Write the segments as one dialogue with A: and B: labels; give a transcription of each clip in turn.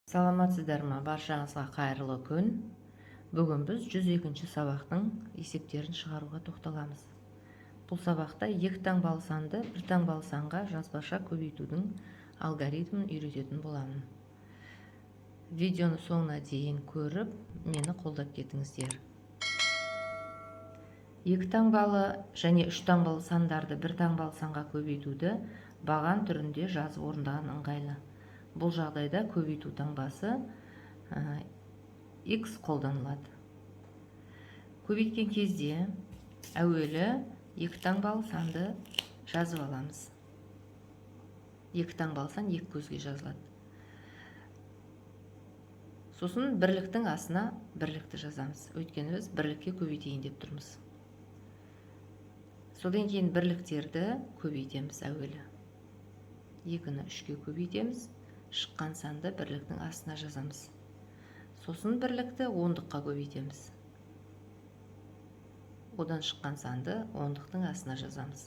A: Саламатсыздар ма, баршаңызға қайырлы күн. Бүгін біз 102 сабақтың есептерін шығаруға тоқталамыз. Бұл сабақта екі таңбалы санды бір таңбалы санға жазбаша көбейтудің алгоритмін үйрететін боламын. Видеоны соңына дейін көріп, мені қолдап кетіңіздер. Екі таңбалы және үш таңбалы сандарды бір таңбалы санға көбейтуді баған түрінде жазып орындаған ыңғайлы. Бұл жағдайда көбейту таңбасы x қолданылады. Көбейткен кезде әуелі екі таңбалы санды жазып аламыз. Екі таңбалы сан екі көзге жазылады. Сосын бірліктің астына бірлікті жазамыз. Өйткені біз бірлікке көбейтейін деп тұрмыз. Содан кейін бірліктерді көбейтеміз әуелі. 2-ні 3-ке көбейтеміз. Шыққан санды бірліктің астына жазамыз. Сосын бірлікті ондыққа көбейтеміз. Одан шыққан санды ондықтың астына жазамыз.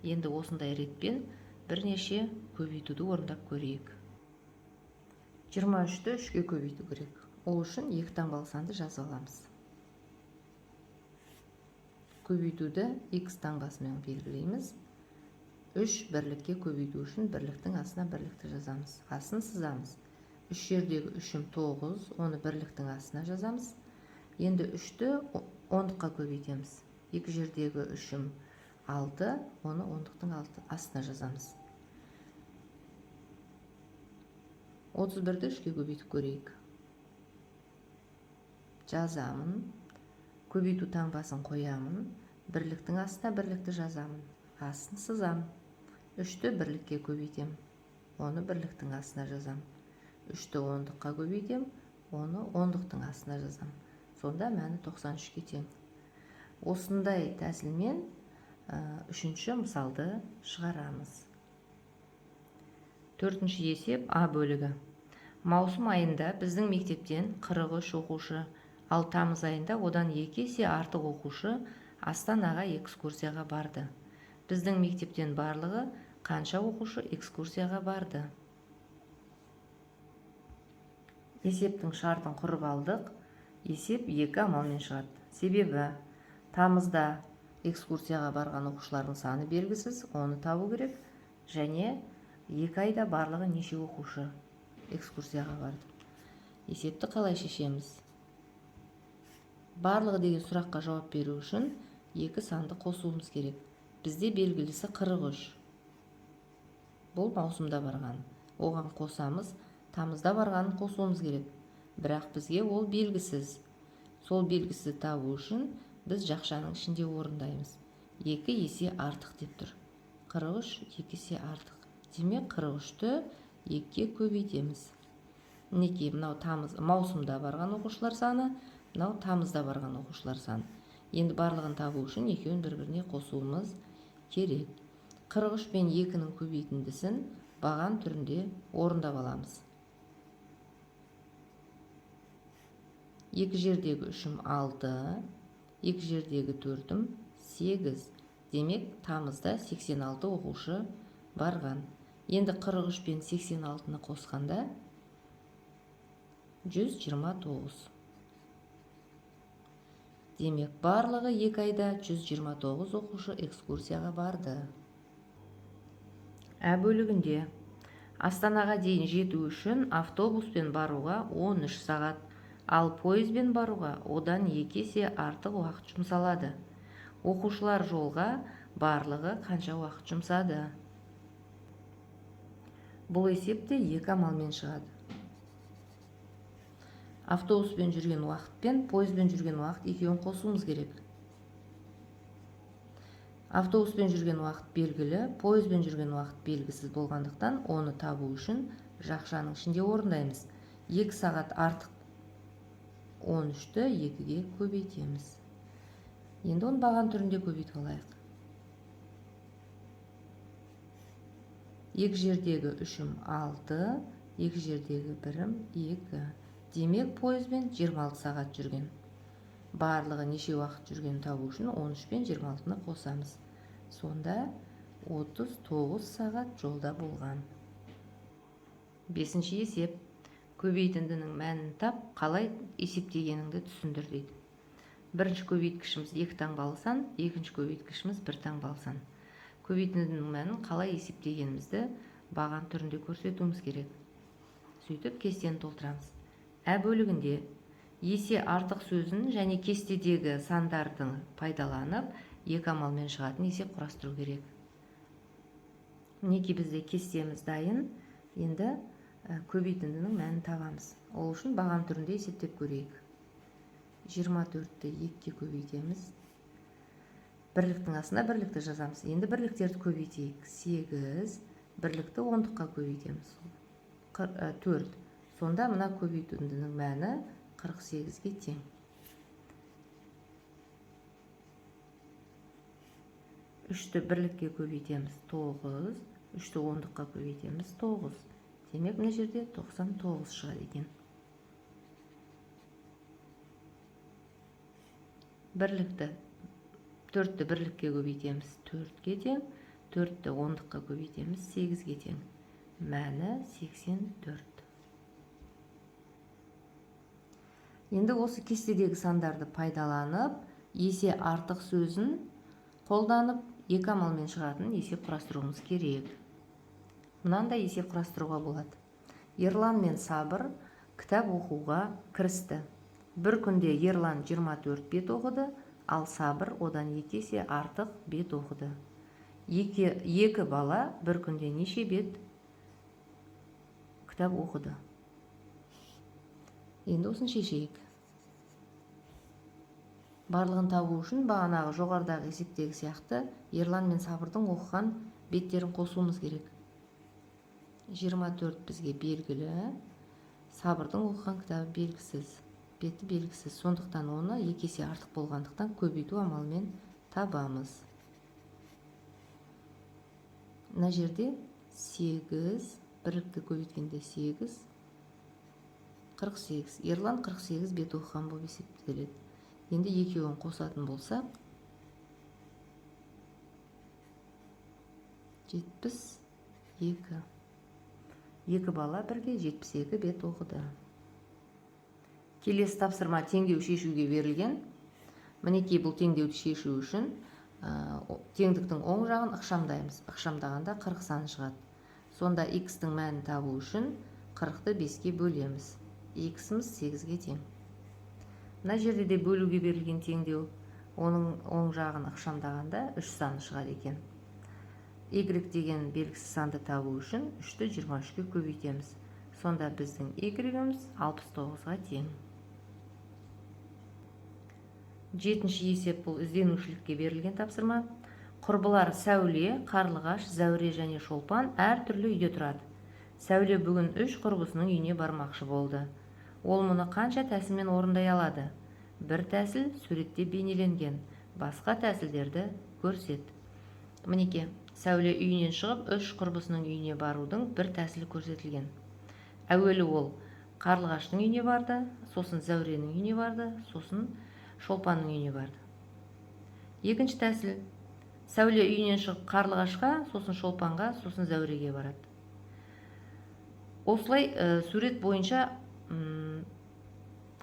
A: Енді осындай ретпен бірнеше көбейтуді орындап көрейік. 23-ті 3-ке көбейту керек. Ол үшін екі таңбалы санды жазып аламыз. Көбейтуді x таңбасымен белгілейміз. 3 бірлікке көбейту үшін бірліктің астына бірлікті жазамыз. Астын сызамыз. 3 жердегі 3-ім 9, оны бірліктің астына жазамыз. Енді 3-ті ондыққа көбейтеміз. 2 жердегі 3-ім 6, оны ондықтың астына жазамыз. 31-ді 3-ке көбейтіп көрейік. Жазамын. Көбейту таңбасын қоямын. Бірліктің астына бірлікті жазамын. Астын сызам. 3-ті бірлікке көбейтем. Оны бірліктің астына жазам. 3-ті ондыққа көбейтем. Оны ондықтың астына жазам. Сонда мәні 93-ке тең. Осындай тәсілмен үшінші мысалды шығарамыз. Төртінші есеп А бөлігі. Маусым айында біздің мектептен 43 оқушы, ал тамыз айында одан 2 есе артық оқушы Астанаға экскурсияға барды. Біздің мектептен барлығы қанша оқушы экскурсияға барды? Есептің шартын құрып алдық. Есеп екі амалмен шығады. Себебі тамызда экскурсияға барған оқушылардың саны белгісіз, оны табу керек. Және 2 айда барлығы неше оқушы экскурсияға барды. Есепті қалай шешеміз? Барлығы деген сұраққа жауап беру үшін екі санды қосуымыз керек. Бізде белгілісі 43. Бұл маусымда барған. Оған қосамыз, тамызда барғанын қосуымыз керек. Бірақ бізге ол белгісіз. Сол белгісізді табу үшін біз жақшаның ішінде орындаймыз. 2 есе артық деп тұр. 43 2 есе артық. Демек 43-ті 2-ге көбейтеміз. Мінекей, мынау тамыз маусымда барған оқушылар саны, мынау тамызда барған оқушылар саны. Енді барлығын табу үшін екеуін бір-біріне қосуымыз керек. 43 пен 2-нің көбейтіндісін баған түрінде орындап аламыз. 2 жердегі 3-ім 6, 2 жердегі 4-ім 8. Демек, тамызда 86 оқушы барған. Енді 43 пен 86-ны қосқанда 129. Демек, барлығы 2 айда 129 оқушы экскурсияға барды. Ә бөлігінде Астанаға дейін жету үшін автобуспен баруға 13 сағат, ал пойызбен баруға одан 2 есе артық уақыт жұмсалады. Оқушылар жолға барлығы қанша уақыт жұмсады? Бұл есеп те екі амалмен шығады. Автобуспен жүрген уақыт пен пойызбен жүрген уақыт екеуін қосуымыз керек. Автобуспен жүрген уақыт белгілі, пойызбен жүрген уақыт белгісіз болғандықтан оны табу үшін жақшаның ішінде орындаймыз. 2 сағат артық 13-ті 2-ге көбейтеміз. Енді оны баған түрінде көбейтіп алайық. 2 жердегі 3-ім 6, 2 жердегі 1-ім 2. Демек, пойызбен 26 сағат жүрген. Барлығы неше уақыт жүргенін табу үшін 13 пен 26-ны қосамыз. Сонда 39 сағат жолда болған. Бесінші есеп. Көбейтіндінің мәнін тап, қалай есептегеніңді түсіндір дейді. Бірінші көбейткішіміз екі таңбалы сан, екінші көбейткішіміз бір таңбалы сан. Көбейтіндінің мәнін қалай есептегенімізді баған түрінде көрсетуіміз керек. Сөйтіп кестені толтырамыз. Ә бөлігінде есе артық сөзін және кестедегі сандардың пайдаланып, екі амалмен шығатын есеп құрастыру керек. Мінекей бізде кестеміз дайын. Енді көбейтіндінің мәнін табамыз. Ол үшін баған түрінде есептеп көрейік. 24-ті 2-ге көбейтеміз. Бірліктің астына бірлікті жазамыз. Енді бірліктерді көбейтейік. 8, бірлікті ондыққа көбейтеміз. 4. Сонда мына көбейтіндінің мәні 48-ге тең. 3-ті бірлікке көбейтеміз 9, 3-ті ондыққа көбейтеміз 9. Демек, мына жерде 99 шығады екен. Бірлікті 4-ті бірлікке көбейтеміз 4-ке тең, 4-ті ондыққа көбейтеміз 8-ге тең. Мәні 84. Енді осы кестедегі сандарды пайдаланып, есе артық сөзін қолданып, екі амалмен шығатын есеп құрастыруымыз керек. Мынандай есеп құрастыруға болады. Ерлан мен Сабыр кітап оқуға кірісті. Бір күнде Ерлан 24 бет оқыды, ал Сабыр одан 2 есе артық бет оқыды. Екі бала бір күнде неше бет кітап оқыды? Енді осыны шешейік. Барлығын табу үшін бағанағы жоғарыдағы есептегі сияқты Ерлан мен Сабырдың оқыған беттерін қосуымыз керек. 24 бізге белгілі, Сабырдың оқыған кітабы белгісіз, беті белгісіз. Сондықтан оны екі есе артық болғандықтан көбейту амалымен табамыз. Мына жерде 8, бірлікті көбейткенде 8, 48. Ерлан 48 бет оқыған болып есептеледі. Енді екеуін қосатын болсақ, 72. Екі бала бірге 72 бет оқыды. Келесі тапсырма теңдеу шешуге берілген. Мінекей бұл теңдеуді шешу үшін теңдіктің оң жағын ықшамдаймыз. Ықшамдағанда 40 саны шығады. Сонда x-тің мәнін табу үшін 40-ты 5-ке бөлеміз. X-іміз 8-ге тең. Мына жерде де бөлуге берілген теңдеу, оның оң жағын ықшамдағанда 3 саны шығады екен. Y деген белгісіз санды табу үшін 3-ті 23-ке көбейтеміз. Сонда біздің Y-іміз 69-ға тең. Жетінші есеп бұл ізденушілікке берілген тапсырма. Құрбылар Сәуле, Қарлығаш, Зәуре және Шолпан әртүрлі үйде тұрады. Сәуле бүгін 3 құрбысының үйіне бармақшы болды. Ол мұны қанша тәсілмен орындай алады? Бір тәсіл суретте бейнеленген, басқа тәсілдерді көрсет. Мінеке, Сәуле үйінен шығып 3 құрбысының үйіне барудың бір тәсілі көрсетілген. Әуелі ол Қарлығаштың үйіне барды, сосын Зәуренің үйіне барды, сосын Шолпанның үйіне барды. Екінші тәсіл, Сәуле үйінен шығып Қарлығашқа, сосын Шолпанға, сосын Зәуреге барады. Осылай сурет бойынша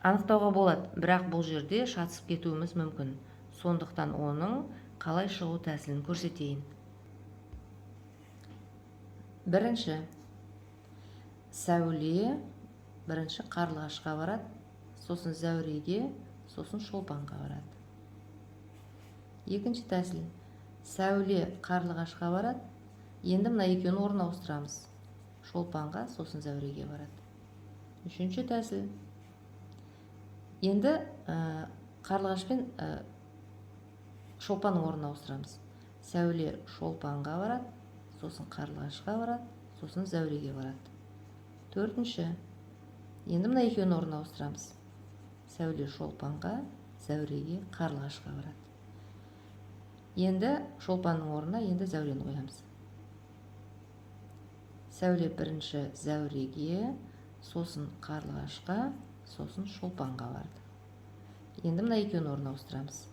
A: анықтауға болады, бірақ бұл жерде шатысып кетуіміз мүмкін. Сондықтан оның қалай шығу тәсілін көрсетейін. Бірінші, Сәуле бірінші Қарлығашқа барады, сосын Зәуреге, сосын Шолпанға барады. Екінші тәсіл, Сәуле Қарлығашқа барады, енді мына екеуін орын ауыстырамыз. Шолпанға, сосын Зәуреге барады. Үшінші тәсіл, енді Қарлығаш пен Шолпанның орнын ауыстырамыз. Сәуле Шолпанға барады, сосын Қарлығашқа барады, сосын Зәуреге барады. Төртінші, енді мына екеуінің орнын ауыстырамыз. Сәуле Шолпанға, Зәуреге, Қарлығашқа барады. Енді Шолпанның орнына енді Зәурені қоямыз. Сәуле бірінші Зәуреге, сосын Қарлығашқа, сосын Шолпанға барды. Енді мына екеуінің орнын ауыстырамыз.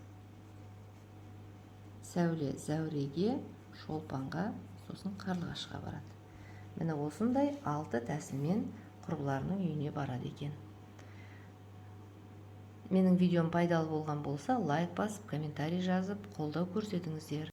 A: Сәуле Зәуреге, Шолпанға, сосын Қарлығашқа барады. Міне осындай 6 тәсілмен Құрбыларының үйіне барады екен. Менің видеом пайдалы болған болса, лайк басып, комментарий жазып, қолдау көрсетіңіздер.